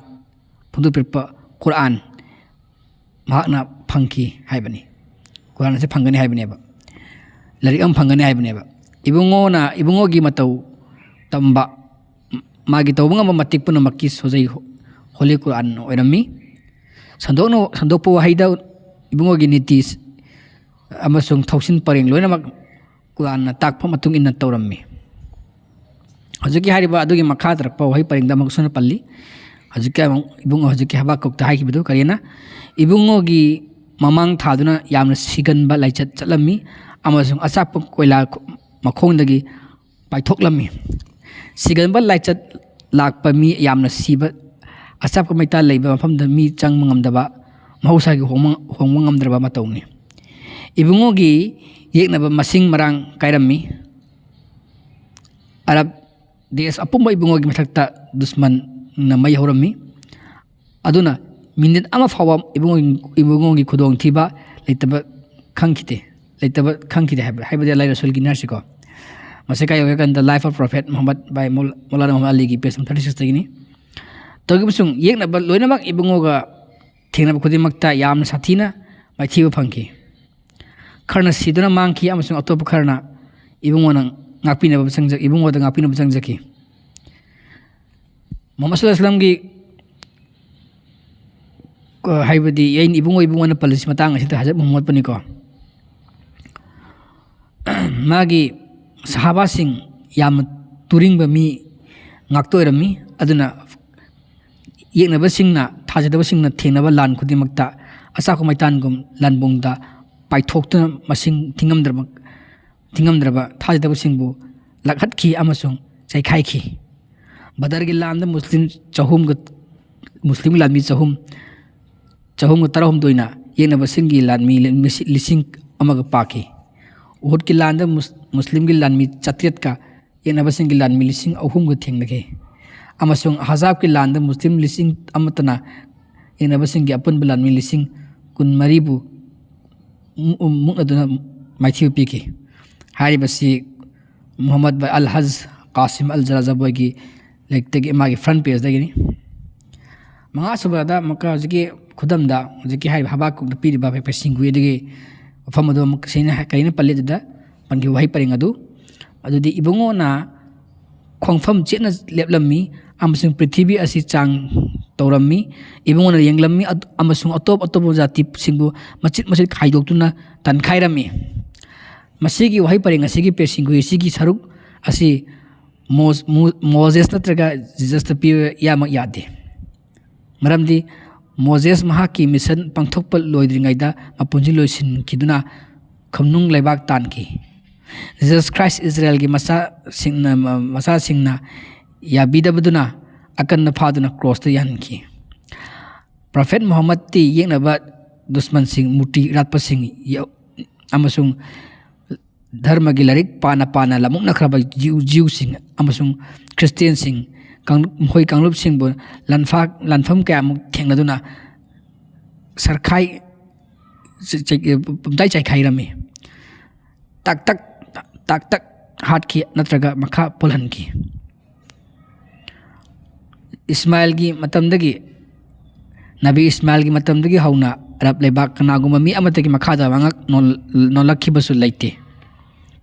ꯐꯣꯡꯗꯣꯛꯄꯤꯔꯛꯄ ꯀꯨꯔꯥꯟ ꯃꯍꯥꯛꯅ ꯐꯪꯈꯤ ꯍꯥꯏꯕꯅꯤ꯫ ꯀꯨꯔꯥꯟ ꯑꯁꯤ ꯐꯪꯒꯅꯤ ꯍꯥꯏꯕꯅꯦꯕ, ꯂꯥꯏꯔꯤꯛ ꯑꯃ ꯐꯪꯒꯅꯤ ꯍꯥꯏꯕꯅꯦꯕ꯫ ꯏꯕꯨꯡꯉꯣꯅ, ꯏꯕꯨꯡꯉꯣꯒꯤ ꯃꯇꯧ ꯇꯝꯕ, ꯃꯥꯒꯤ ꯇꯧꯕ ꯉꯝꯕ ꯃꯇꯤꯛ ꯄꯨꯝꯅꯃꯛꯀꯤ ꯁꯣꯖꯩ ꯍꯣꯂꯤ ꯀꯨꯔꯥꯟ ꯑꯣꯏꯔꯝꯃꯤ꯫ ꯁꯟꯗꯣꯛꯅ, ꯁꯟꯗꯣꯛꯄ ꯋꯥꯍꯩꯗ ꯏꯕꯨꯡꯉꯣꯒꯤ ꯅꯤꯇꯤ ꯑꯃꯁꯨꯡ ꯊꯧꯁꯤꯟ ꯄꯔꯦꯡ ꯂꯣꯏꯅꯃꯛ ꯀꯨꯔꯥꯟꯅ ꯇꯥꯛꯄ ꯃꯇꯨꯡ ꯏꯟꯅ ꯇꯧꯔꯝꯃꯤ꯫ ꯍꯧꯖꯤꯛꯀꯤ ꯍꯥꯏꯔꯤꯕ ꯑꯗꯨꯒꯤ ꯃꯈꯥ ꯇꯥꯔꯛꯄ ꯋꯥꯍꯩ ꯄꯔꯦꯡꯗ ꯑꯃꯨꯛ ꯁꯣꯏꯅ ꯄꯜꯂꯤ꯫ ꯍꯧꯖꯤꯛꯀꯤ ꯑꯃꯨꯛ ꯏꯕꯨꯡꯉꯣ ꯍꯧꯖꯤꯛꯀꯤ ꯍꯕꯥꯀꯨꯛꯇ ꯍꯥꯏꯈꯤꯕꯗꯨ ꯀꯔꯤꯅ? "ꯏꯕꯨꯡꯉꯣꯒꯤ ꯃꯃꯥꯡ ꯊꯥꯗꯨꯅ ꯌꯥꯝꯅ ꯁꯤꯒꯟꯕ ꯂꯥꯏꯆꯠ ꯆꯠꯂꯝꯃꯤ ꯑꯃꯁꯨꯡ ꯑꯆꯥꯛꯄ ꯀꯣꯏꯂꯥ ꯃꯈꯣꯡꯗꯒꯤ ꯄꯥꯏꯊꯣꯛꯂꯝꯃꯤ"꯫ ꯁꯤꯒꯟꯕ ꯂꯥꯏꯆꯠ ꯂꯥꯛꯄ ꯃꯤ ꯌꯥꯝꯅ ꯁꯤꯕ, ꯑꯆꯥꯛꯄ ꯃꯩꯇꯥ ꯂꯩꯕ ꯃꯐꯝꯗ ꯃꯤ ꯆꯪꯕ ꯉꯝꯗꯕ, ꯃꯍꯧꯁꯥꯒꯤ ꯍꯣꯡꯕ, ꯍꯣꯡꯕ ꯉꯝꯗ꯭ꯔꯕ ꯃꯇꯧꯅꯤ꯫ ꯏꯕꯨꯡꯉꯣꯒꯤ ꯌꯦꯛꯅꯕ ꯃꯁꯤꯡ ꯃꯔꯥꯡ ꯀꯥꯏꯔꯝꯃꯤ꯫ ꯑꯔꯕ ꯗꯦꯁ ꯑꯄꯨꯝꯕ ꯏꯕꯨꯡꯉꯣꯒꯤ ꯃꯊꯛꯇ ꯗꯨꯁꯃꯟ ꯅ ꯃꯩ ꯍꯧꯔꯝꯃꯤ꯫ ꯑꯗꯨꯅ ꯃꯤꯅꯤꯠ ꯑꯃ ꯐꯥꯎꯕ ꯏꯕꯨꯡꯉꯣ-, ꯏꯕꯨꯡꯉꯣꯒꯤ ꯈꯨꯗꯣꯡꯊꯤꯕ ꯂꯩꯇꯕ ꯈꯪꯈꯤꯗꯦ, ꯂꯩꯇꯕ ꯈꯪꯈꯤꯗꯦ ꯍꯥꯏꯕ, ꯍꯥꯏꯕꯗꯤ ꯑꯜꯂꯥꯍ ꯔꯁꯨꯜꯒꯤ ꯅꯔꯁꯁꯤꯀꯣ꯫ ꯃꯁꯤ ꯀꯥꯏ ꯌꯧꯒꯦ ꯍꯥꯏ ꯀꯥꯟꯗ Life of Prophet Muhammad by ꯃꯧ-, ꯃꯧꯂꯥꯅꯥ ꯃꯨꯍꯝꯃꯗ ꯑꯂꯤꯒꯤ page ꯊꯥꯔꯇꯤ ꯁꯤꯛꯁꯇꯒꯤꯅꯤ꯫ ꯇꯧꯈꯤꯕꯁꯨꯡ ꯌꯦꯛꯅꯕ ꯂꯣꯏꯅꯃꯛ ꯏꯕꯨꯡꯉꯣꯒ ꯊꯦꯡꯅꯕ ꯈꯨꯗꯤꯡꯃꯛꯇ ꯌꯥꯝꯅ ꯁꯥꯊꯤꯅ ꯃꯥꯏꯊꯤꯕ ꯐꯪꯈꯤ꯫ ꯈꯔꯅ ꯁꯤꯗꯨꯅ ꯃꯥꯡꯈꯤ ꯑꯃꯁꯨꯡ ꯑꯇꯣꯞꯄ ꯈꯔꯅ ꯏꯕꯨꯡꯉꯣꯅ ꯉꯥꯛꯄꯤꯅꯕ ꯆꯪꯖ-, ꯏꯕꯨꯡꯉꯣꯗ ꯉꯥꯛꯄꯤꯅꯕ ꯆꯪꯖꯈꯤ꯫ ꯃꯨꯍꯝꯃꯗ ꯁꯜꯂꯜꯂꯥꯍꯨ ꯑꯂꯥꯏꯍꯤ ꯋꯥꯁꯜꯂꯝꯒꯤ, ꯀ-, ꯍꯥꯏꯕꯗꯤ ꯑꯩꯅ ꯏꯕꯨꯡꯉꯣ, ꯏꯕꯨꯡꯉꯣꯅ ꯄꯜꯂꯤꯁꯤ ꯃꯇꯥꯡ ꯑꯁꯤꯗ ꯍꯥꯏꯖꯠ ꯃꯨꯍꯝꯃꯗꯄꯨꯅꯤꯀꯣ꯫ ꯃꯥꯒꯤ ꯁꯍꯥꯕꯥꯁꯤꯡ ꯌꯥꯝꯅ ꯇꯨꯔꯤꯡꯕ ꯃꯤ ꯉꯥꯛꯇ ꯑꯣꯏꯔꯝꯃꯤ꯫ ꯑꯗꯨꯅ ꯌꯦꯛꯅꯕꯁꯤꯡꯅ, ꯊꯥꯖꯗꯕꯁꯤꯡꯅ ꯊꯦꯡꯅꯕ ꯂꯥꯟ ꯈꯨꯗꯤꯡꯃꯛꯇ ꯑꯆꯥꯛꯄ ꯃꯩꯇꯥꯟꯒꯨꯝ ꯂꯥꯟꯕꯨꯡꯗ ꯄꯥꯏꯊꯣꯛꯇꯨꯅ ꯃꯁꯤꯡ ꯊꯤꯉꯝꯗ꯭ꯔꯕ, ꯊꯤꯉꯝꯗ꯭ꯔꯕ ꯊꯥꯖꯗꯕꯁꯤꯡꯕꯨ ꯂꯥꯛꯍꯠꯈꯤ ꯑꯃꯁꯨꯡ ꯆꯩꯈꯥꯏꯈꯤ꯫ ꯕꯗꯔꯒꯤ ꯂꯥꯟꯗ ꯃꯨꯁꯂꯤꯝ ꯆꯍꯨꯝꯒ, ꯃꯨꯁꯂꯤꯝ ꯂꯥꯟꯃꯤ ꯆꯍꯨꯝ, ꯆꯍꯨꯝꯒ ꯇꯔꯥꯍꯨꯝꯗꯣꯏꯅ ꯌꯦꯛꯅꯕꯁꯤꯡꯒꯤ ꯂꯥꯟꯃꯤ ꯂꯤꯁꯤꯡ ꯑꯃꯒ ꯄꯥꯈꯤ꯫ ꯎꯍꯨꯗꯀꯤ ꯂꯥꯟꯗ ꯃꯨꯁ-, ꯃꯨꯁꯂꯤꯝꯒꯤ ꯂꯥꯟꯃꯤ ꯆꯥꯇ꯭ꯔꯦꯠꯀ ꯌꯦꯛꯅꯕꯁꯤꯡꯒꯤ ꯂꯥꯟꯃꯤ ꯂꯤꯁꯤꯡ ꯑꯍꯨꯝꯒ ꯊꯦꯡꯅꯈꯤ꯫ ꯑꯃꯁꯨꯡ ꯑꯍꯖꯥꯕꯀꯤ ꯂꯥꯟꯗ ꯃꯨꯁꯂꯤꯝ ꯂꯤꯁꯤꯡ ꯑꯃꯠꯇꯅ ꯌꯦꯛꯅꯕꯁꯤꯡꯒꯤ ꯑꯄꯨꯟꯕ ꯂꯥꯟꯃꯤ ꯂꯤꯁꯤꯡ ꯀꯨꯟꯃꯔꯤꯕꯨ ꯃꯨ-, ꯃꯨꯛꯅꯗꯨꯅ ꯃꯥꯏꯊꯤꯕ ꯄꯤꯈꯤ꯫ ꯍꯥꯏꯔꯤꯕꯁꯤ ꯃꯨꯍꯝꯃꯗ ꯕꯥꯏ ꯑꯜ ꯍꯖ ꯀꯥꯁꯤꯝ ꯑꯜ ꯖꯔꯥꯖꯥꯕꯣꯏꯒꯤ ꯂꯥꯏꯔꯤꯛꯇꯒꯤ, ꯃꯥꯒꯤ front pageꯇꯒꯤꯅꯤ꯫ ꯃꯉꯥꯁꯨꯕꯗ ꯑꯃꯨꯛꯀ ꯍꯧꯖꯤꯛꯀꯤ ꯈꯨꯗꯝꯗ, ꯍꯧꯖꯤꯛꯀꯤ ꯍꯥꯏꯔꯤꯕ ꯍꯕꯥꯛꯀꯨꯛꯅ ꯄꯤꯔꯤꯕ ꯄꯦꯁꯤꯡꯒꯨꯏꯗꯒꯤ ꯋꯥꯐꯝ ꯑꯗꯨ ꯑꯃꯨꯛ ꯁꯤꯅ ꯀꯔꯤꯅ ꯄꯜꯂꯤ ꯑꯗꯨꯗ ꯄꯟꯈꯤꯕ ꯋꯥꯍꯩ ꯄꯔꯦꯡ ꯑꯗꯨ꯫ ꯑꯗꯨꯗꯤ ꯏꯕꯨꯡꯉꯣꯅ ꯈꯣꯡꯐꯝ ꯆꯦꯠꯅ ꯂꯦꯞꯂꯝꯃꯤ ꯑꯃꯁꯨꯡ ꯄ꯭ꯔꯤꯊꯤꯕꯤ ꯑꯁꯤ ꯆꯥꯡ ꯇꯧꯔꯝꯃꯤ꯫ ꯏꯕꯨꯡꯉꯣꯅ ꯌꯦꯡꯂꯝꯃꯤ ꯑꯗ-, ꯑꯃꯁꯨꯡ ꯑꯇꯣꯞ ꯑꯇꯣꯞꯄ ꯖꯥꯇꯤꯁꯤꯡꯕꯨ ꯃꯆꯤꯠ ꯃꯆꯤꯠ ꯈꯥꯏꯗꯣꯛꯇꯨꯅ ꯇꯟꯈꯥꯏꯔꯝꯃꯤ꯫ ꯃꯁꯤꯒꯤ ꯋꯥꯍꯩ ꯄꯔꯦꯡ ꯑꯁꯤꯒꯤ ꯄꯦꯁꯤꯡꯒꯨꯏ ꯑꯁꯤꯒꯤ ꯁꯔꯨꯛ ꯑꯁꯤ ꯃꯣꯁ-, ꯃꯣ-, ꯃꯣꯖꯦꯁ ꯅꯠꯇ꯭ꯔꯒ ꯖꯤꯖꯁꯇ ꯄꯤꯕ ꯏꯌꯥꯃꯛ ꯌꯥꯗꯦ꯫ ꯃꯔꯝꯗꯤ ꯃꯣꯖꯦꯁ ꯃꯍꯥꯛꯀꯤ ꯃꯤꯁꯟ ꯄꯥꯡꯊꯣꯛꯄ ꯂꯣꯏꯗ꯭ꯔꯤꯉꯩꯗ ꯃꯄꯨꯟꯁꯤ ꯂꯣꯏꯁꯤꯟꯈꯤꯗꯨꯅ ꯈꯝꯅꯨꯡ ꯂꯩꯕꯥꯛ ꯇꯥꯟꯈꯤ꯫ ꯖꯤꯖꯁ ꯈ꯭ꯔꯥꯏꯁ ꯏꯖꯔꯦꯜꯒꯤ ꯃꯆꯥꯁꯤꯡꯅ, ꯃꯆꯥꯁꯤꯡꯅ ꯌꯥꯕꯤꯗꯕꯗꯨꯅ ꯑꯀꯟꯕ ꯐꯥꯗꯨꯅ ꯀ꯭ꯔꯣꯁꯇ ꯌꯥꯍꯟꯈꯤ꯫ ꯄ꯭ꯔꯣꯐꯦꯠ ꯃꯨꯍꯝꯃꯗꯇꯤ ꯌꯦꯛꯅꯕ ꯗꯨꯁꯃꯟꯁꯤꯡ, ꯃꯨꯔꯇꯤ ꯏꯔꯥꯠꯄꯁꯤꯡ ꯌ-, ꯑꯃꯁꯨꯡ ꯙꯔꯃꯒꯤ ꯂꯥꯏꯔꯤꯛ ꯄꯥꯅ ꯄꯥꯅ ꯂꯥꯃꯨꯛꯅꯈ꯭ꯔꯕ ꯖꯤꯎ-, ꯖꯤꯎꯁꯤꯡ ꯑꯃꯁꯨꯡ ꯈ꯭ꯔꯤꯁꯇꯤꯌꯥꯟꯁꯤꯡ ꯀꯥꯡꯂꯨꯞ, ꯃꯈꯣꯏ ꯀꯥꯡꯂꯨꯞꯁꯤꯡꯕꯨ ꯂꯥꯟꯐꯥ-, ꯂꯥꯟꯐꯝ ꯀꯌꯥꯃꯨꯛ ꯊꯦꯡꯅꯗꯨꯅ ꯁꯔꯈꯥꯏ, ꯆ-, ꯆ-, ꯄꯨꯝꯆꯥꯏ ꯆꯥꯏꯈꯥꯏꯔꯝꯃꯤ꯫ ꯇꯥꯛ ꯇꯛ, ꯇꯥꯛ ꯇꯛ ꯍꯥꯠꯈꯤ ꯅꯠꯇ꯭ꯔꯒ ꯃꯈꯥ ꯄꯣꯜꯍꯟꯈꯤ꯫ ꯏꯁꯃꯥꯏꯜꯒꯤ ꯃꯇꯝꯗꯒꯤ, ꯅꯕꯤ ꯏꯁꯃꯥꯏꯜꯒꯤ ꯃꯇꯝꯗꯒꯤ ꯍꯧꯅ ꯑꯔꯕ ꯂꯩꯕꯥꯛ ꯀꯅꯥꯒꯨꯝꯕ ꯃꯤ ꯑꯃꯠꯇꯒꯤ ꯃꯈꯥꯗ ꯃꯉꯛ ꯅꯣꯜ-, ꯅꯣꯜꯂꯛꯈꯤꯕꯁꯨ ꯂꯩꯇꯦ꯫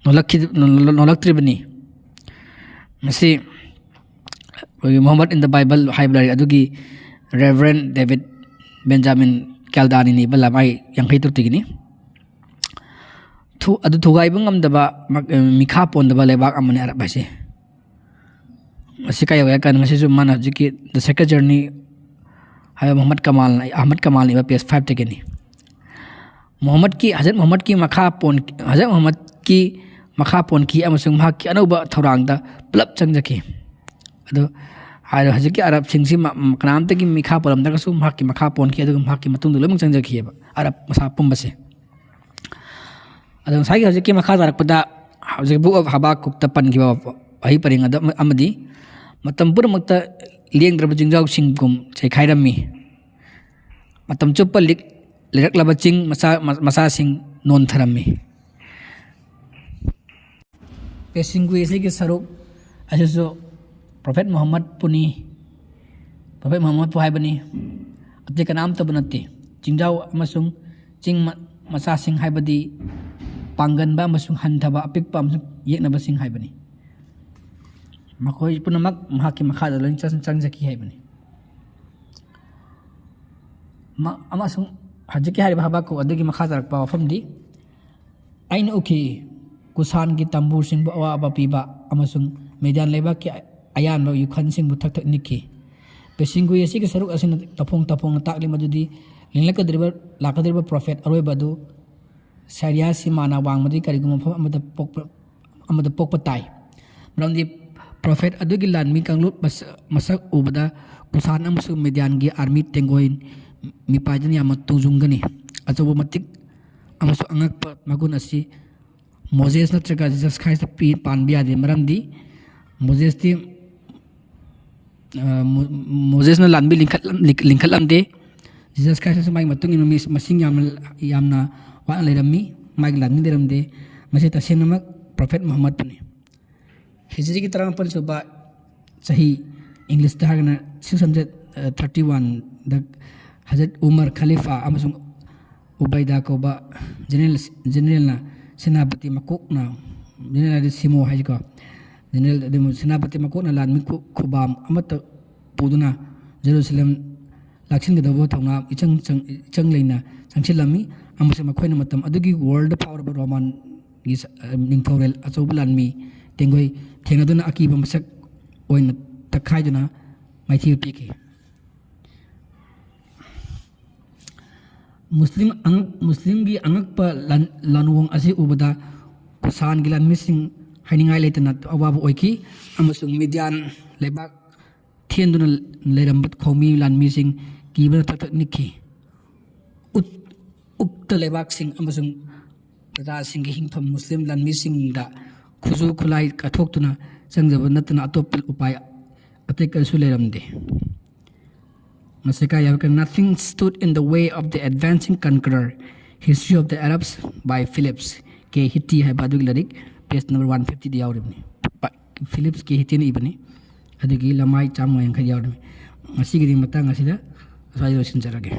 ꯅꯣꯜꯂꯛꯈꯤ-, ꯅꯣꯜ-, ꯅꯣꯜꯂꯛꯇ꯭ꯔꯤꯕꯅꯤ꯫ ꯃꯁꯤ ꯑꯩꯈꯣꯏꯒꯤ Muhammad in the Bible ꯍꯥꯏꯕ ꯂꯥꯏꯔꯤꯛ ꯑꯗꯨꯒꯤ Reverend David Benjamin Cialdiniꯅ ꯏꯕ ꯂꯃꯥꯏ ꯌꯥꯡꯈꯩ ꯇꯔꯨꯛꯇꯒꯤꯅꯤ꯫ ꯊꯨ-, ꯑꯗꯨ ꯊꯨꯒꯥꯏꯕ ꯉꯝꯗꯕ ꯃ-, ꯃꯤꯈꯥ ꯄꯣꯟꯗꯕ ꯂꯩꯕꯥꯛ ꯑꯃꯅꯤ ꯑꯔꯕ ꯍꯥꯏꯁꯦ꯫ ꯃꯁꯤ ꯀꯩ ꯌꯧꯋꯦ ꯍꯥꯏ ꯀꯥꯟꯗ, ꯃꯁꯤꯁꯨ ꯃꯥꯅ ꯍꯧꯖꯤꯛꯀꯤ The Sacred Journey ꯍꯥꯏꯕ ꯃꯨꯍꯝꯃꯗ ꯀꯃꯥꯜꯅ, ꯑꯍꯃꯗ ꯀꯃꯥꯜꯅ ꯏꯕ page fiveꯇꯒꯤꯅꯤ꯫ ꯃꯨꯍꯝꯃꯗꯀꯤ, ꯍꯖꯔꯠ ꯃꯨꯍꯝꯃꯗꯀꯤ ꯃꯈꯥ ꯄꯣꯟ-, ꯍꯖꯔꯠ ꯃꯨꯍꯝꯃꯗꯀꯤ ꯃꯈꯥ ꯄꯣꯟꯈꯤ ꯑꯃꯁꯨꯡ ꯃꯍꯥꯛꯀꯤ ꯑꯅꯧꯕ ꯊꯧꯔꯥꯡꯗ ꯄꯨꯂꯞ ꯆꯪꯖꯈꯤ꯫ ꯑꯗꯣ ꯍꯥꯏꯔꯤꯕ ꯍꯧꯖꯤꯛꯀꯤ ꯑꯔꯕꯁꯤꯡꯁꯤ ꯃ-, ꯀꯅꯥꯝꯇꯒꯤ ꯃꯤꯈꯥ ꯄꯣꯜꯂꯝꯗ꯭ꯔꯒꯁꯨ ꯃꯍꯥꯛꯀꯤ ꯃꯈꯥ ꯄꯣꯟꯈꯤ, ꯑꯗꯨꯒ ꯃꯍꯥꯛꯀꯤ ꯃꯇꯨꯡꯗ ꯂꯣꯏꯅꯃꯛ ꯆꯪꯖꯈꯤꯑꯕ ꯑꯔꯕ ꯃꯁꯥ ꯄꯨꯝꯕꯁꯦ꯫ ꯑꯗꯣ ꯉꯁꯥꯏꯒꯤ ꯍꯧꯖꯤꯛꯀꯤ ꯃꯈꯥ ꯇꯥꯔꯛꯄꯗ ꯍꯧꯖꯤꯛ Book of Habakkukꯇ ꯄꯟꯈꯤꯕ ꯋꯥꯍꯩ ꯄꯔꯦꯡ ꯑꯗꯨ ꯑꯃ-, ꯑꯃꯗꯤ ꯃꯇꯝ ꯄꯨꯝꯅꯃꯛꯇ ꯂꯦꯡꯗ꯭ꯔꯕ ꯆꯤꯡꯖꯥꯎꯁꯤꯡꯒꯨꯝ ꯆꯩꯈꯥꯏꯔꯝꯃꯤ꯫ ꯃꯇꯝ ꯆꯨꯞꯄ ꯂꯤꯛ-, ꯂꯤꯔꯛꯂꯕ ꯆꯤꯡ ꯃꯆꯥ-, ꯃ-, ꯃꯆꯥꯁꯤꯡ ꯅꯣꯟꯊꯔꯝꯃꯤ꯫ Page ꯁꯤꯡꯒꯨ ꯑꯁꯤꯒꯤ ꯁꯔꯨꯛ ꯑꯁꯤꯁꯨ Prophet ꯃꯨꯍꯝꯃꯗꯄꯨꯅꯤ, Prophet ꯃꯨꯍꯝꯃꯗꯄꯨ ꯍꯥꯏꯕꯅꯤ, ꯑꯇꯩ ꯀꯅꯥꯝꯇꯕꯨ ꯅꯠꯇꯦ꯫ ꯆꯤꯡꯖꯥꯎ ꯑꯃꯁꯨꯡ ꯆꯤꯡ ꯃ-, ꯃꯆꯥꯁꯤꯡ ꯍꯥꯏꯕꯗꯤ ꯄꯥꯡꯒꯟꯕ ꯑꯃꯁꯨꯡ ꯍꯟꯊꯕ, ꯑꯄꯤꯛꯄ ꯑꯃꯁꯨꯡ ꯌꯦꯛꯅꯕꯁꯤꯡ ꯍꯥꯏꯕꯅꯤ꯫ ꯃꯈꯣꯏ ꯄꯨꯝꯅꯃꯛ ꯃꯍꯥꯛꯀꯤ ꯃꯈꯥꯗ ꯂꯣꯏ ꯆꯪ-, ꯆꯪꯖꯈꯤ ꯍꯥꯏꯕꯅꯤ꯫ ꯃ-, ꯑꯃꯁꯨꯡ ꯍꯧꯖꯤꯛꯀꯤ ꯍꯥꯏꯔꯤꯕ ꯍꯕꯥꯀꯨꯛ ꯑꯗꯨꯒꯤ ꯃꯈꯥ ꯇꯥꯔꯛꯄ ꯋꯥꯐꯝꯗꯤ, "ꯑꯩꯅ ꯎꯈꯤ, ꯀꯨꯁꯥꯟꯒꯤ ꯇꯝꯕꯨꯔꯁꯤꯡꯕꯨ ꯑꯋꯥꯕ ꯄꯤꯕ ꯑꯃꯁꯨꯡ ꯃꯤꯗꯤꯌꯥꯟ ꯂꯩꯕꯥꯛꯀꯤ ꯑꯌꯥꯟꯕ ꯌꯨꯈꯟꯁꯤꯡꯕꯨ ꯊꯛ ꯊꯛ ꯅꯤꯛꯈꯤ꯫" Page ꯁꯤꯡꯒꯨ ꯑꯁꯤꯒꯤ ꯁꯔꯨꯛ ꯑꯁꯤꯅ ꯇꯧꯐꯣꯡ ꯇꯧꯐꯣꯡꯅ ꯇꯥꯛꯂꯤ ꯃꯗꯨꯗꯤ ꯂꯤꯡꯂꯛꯀꯗꯧꯔꯤꯕ, ꯂꯥꯛꯀꯗꯧꯔꯤꯕ prophet ꯑꯔꯣꯏꯕ ꯑꯗꯨ ꯁꯥꯏꯔꯤꯌꯥꯁꯤ ꯃꯥꯟꯅ ꯋꯥꯡꯃꯗꯒꯤ ꯀꯔꯤꯒꯨꯝꯕ ꯃꯐꯝ ꯑꯃꯗ ꯄꯣꯛꯄ, ꯑꯃꯗ ꯄꯣꯛꯄ ꯇꯥꯏ꯫ ꯃꯔꯝꯗꯤ prophet ꯑꯗꯨꯒꯤ ꯂꯥꯟꯃꯤ ꯀꯥꯡꯂꯨꯞ ꯃꯁ-, ꯃꯁꯛ ꯎꯕꯗ ꯀꯨꯁꯥꯟ ꯑꯃꯁꯨꯡ ꯃꯤꯗꯤꯌꯥꯟꯒꯤ army ꯇꯦꯡꯒꯣꯏ ꯃꯤꯄꯥꯏꯗꯨꯅ ꯌꯥꯝꯅ ꯇꯨꯡꯖꯨꯡꯒꯅꯤ꯫ ꯑꯆꯧꯕ ꯃꯇꯤꯛ ꯑꯃꯁꯨꯡ ꯑꯉꯛꯄ ꯃꯒꯨꯟ ꯑꯁꯤ ꯃꯣꯖꯦꯁ ꯅꯠꯇ꯭ꯔꯒ Jesus Christꯇ ꯄꯤ-, ꯄꯥꯟꯕ ꯌꯥꯗꯦ, ꯃꯔꯝꯗꯤ ꯃꯣꯖꯦꯁꯇꯤ ꯑ, ꯃꯣ-, ꯃꯣꯖꯦꯁꯅ ꯂꯥꯟꯃꯤ ꯂꯤꯡꯈꯠꯂꯝ-, ꯂꯤꯡ-, ꯂꯤꯡꯈꯠꯂꯝꯗꯦ꯫ ꯖꯤꯖꯁ ꯈ꯭ꯔꯥꯏꯁꯇꯁꯨ ꯃꯥꯒꯤ ꯃꯇꯨꯡ ꯏꯟꯕ ꯃꯤ ꯃꯁꯤꯡ ꯌꯥꯝꯅ, ꯌꯥꯝꯅ ꯋꯥꯠꯅ ꯂꯩꯔꯝꯃꯤ꯫ ꯃꯥꯒꯤ ꯂꯥꯟꯃꯤ ꯂꯩꯔꯝꯗꯦ꯫ ꯃꯁꯤ ꯇꯁꯦꯡꯅꯃꯛ ꯄ꯭ꯔꯣꯐꯦꯠ ꯃꯨꯍꯝꯃꯗꯄꯨꯅꯤ꯫ ꯍꯤꯖꯔꯤꯒꯤ ꯇꯔꯥꯃꯥꯄꯜ ꯁꯨꯕ ꯆꯍꯤ, ꯏꯪꯂꯤꯁꯇ ꯍꯥꯏꯔꯒꯅ six hundred thirty oneꯗ Hazrat Umar ꯈꯂꯤꯐꯥ ꯑꯃꯁꯨꯡ ꯎꯕꯩꯗꯥ ꯀꯧꯕ ꯖꯦꯅꯦꯔꯦꯜ, ꯖꯦꯅꯦꯔꯦꯜꯅ, ꯁꯦꯅꯥꯄꯇꯤ ꯃꯀꯣꯛꯅ, ꯖꯦꯅꯦꯔꯦꯜ ꯍꯥꯏꯗꯤ ꯁꯤꯃꯣ ꯍꯥꯏꯁꯤꯀꯣ, ꯖꯦꯅꯦꯔꯦꯜ ꯑꯗꯨ ꯁꯦꯅꯥꯄꯇꯤ ꯃꯀꯣꯛꯅ ꯂꯥꯟꯃꯤ ꯈꯨ-, ꯈꯨꯕꯥꯝ ꯑꯃꯠꯇ ꯄꯨꯗꯨꯅ ꯖꯦꯔꯨꯁꯂꯦꯝ ꯂꯥꯛꯁꯤꯟꯒꯗꯧꯕ ꯊꯧꯅꯥ ꯏꯆꯪ ꯆꯪ-, ꯏꯆꯪ ꯂꯩꯅ ꯆꯪꯁꯤꯜꯂꯝꯃꯤ꯫ ꯑꯃꯁꯨꯡ ꯃꯈꯣꯏꯅ ꯃꯇꯝ ꯑꯗꯨꯒꯤ ꯋꯥꯔꯜꯗ ꯐꯥꯎꯔꯕ ꯔꯣꯃꯥꯟꯒꯤ ꯁ-, ꯅꯤꯡꯊꯧꯔꯦꯜ ꯑꯆꯧꯕ ꯂꯥꯟꯃꯤ ꯇꯦꯡꯒꯣꯏ ꯊꯦꯡꯅꯗꯨꯅ ꯑꯀꯤꯕ ꯃꯁꯛ ꯑꯣꯏꯅ ꯇꯛꯈꯥꯏꯗꯨꯅ ꯃꯥꯏꯊꯤꯕ ꯄꯤꯈꯤ꯫ ꯃꯨꯁꯂꯤꯝ ꯑꯉꯛ-, ꯃꯨꯁꯂꯤꯝꯒꯤ ꯑꯉꯛꯄ ꯂꯥꯟ-, ꯂꯥꯟꯑꯣꯡ ꯑꯁꯤ ꯎꯕꯗ ꯀꯨꯁꯥꯟꯒꯤ ꯂꯥꯟꯃꯤꯁꯤꯡ ꯍꯥꯏꯅꯤꯡꯉꯥꯏ ꯂꯩꯇꯅ ꯑꯋꯥꯕ ꯑꯣꯏꯈꯤ, ꯑꯃꯁꯨꯡ ꯃꯤꯗꯤꯌꯥꯟ ꯂꯩꯕꯥꯛ ꯊꯦꯟꯗꯨꯅ ꯂꯩꯔꯝꯕ ꯈꯣꯡꯃꯤ ꯂꯥꯟꯃꯤꯁꯤꯡ ꯀꯤꯕꯅ ꯊꯛ ꯊꯛ ꯅꯤꯛꯈꯤ꯫ ꯎꯠ-, ꯎꯛꯇ ꯂꯩꯕꯥꯛꯁꯤꯡ ꯑꯃꯁꯨꯡ ꯄ꯭ꯔꯖꯥꯁꯤꯡꯒꯤ ꯍꯤꯡꯐꯝ ꯃꯨꯁꯂꯤꯝ ꯂꯥꯟꯃꯤꯁꯤꯡꯗ ꯈꯨꯠꯁꯨ ꯈꯨꯠꯂꯥꯏ ꯀꯠꯊꯣꯛꯇꯨꯅ ꯆꯪꯖꯕ ꯅꯠꯇꯅ ꯑꯇꯣꯞꯄ ꯎꯄꯥꯏ ꯑꯇꯩ ꯀꯔꯤꯁꯨ ꯂꯩꯔꯝꯗꯦ꯫ ꯃꯁꯤ ꯀꯥꯏ ꯌꯥꯎꯔꯛꯀꯅꯤ? "Nothing stood in the way of the advancing conqueror, History of the Arabs by Phillips K. Hitti" ꯍꯥꯏꯕ ꯑꯗꯨꯒꯤ ꯂꯥꯏꯔꯤꯛ, page number one fiftyꯗ ꯌꯥꯎꯔꯤꯕꯅꯤ꯫ ꯄ-, ꯐꯤꯂꯤꯞꯁ ꯀꯦ ꯍꯤꯇꯤꯅ ꯏꯕꯅꯤ꯫ ꯑꯗꯨꯒꯤ ꯂꯃꯥꯏ ꯆꯥꯝꯃꯉꯥ ꯌꯥꯡꯈꯩ ꯌꯥꯎꯔꯤꯕꯅꯤ꯫ ꯉꯁꯤꯒꯤꯗꯤ ꯃꯇꯥꯡ ꯑꯁꯤꯗ ꯑꯁ꯭ꯋꯥꯏꯗ ꯂꯣꯏꯁꯤꯟꯖꯔꯒꯦ꯫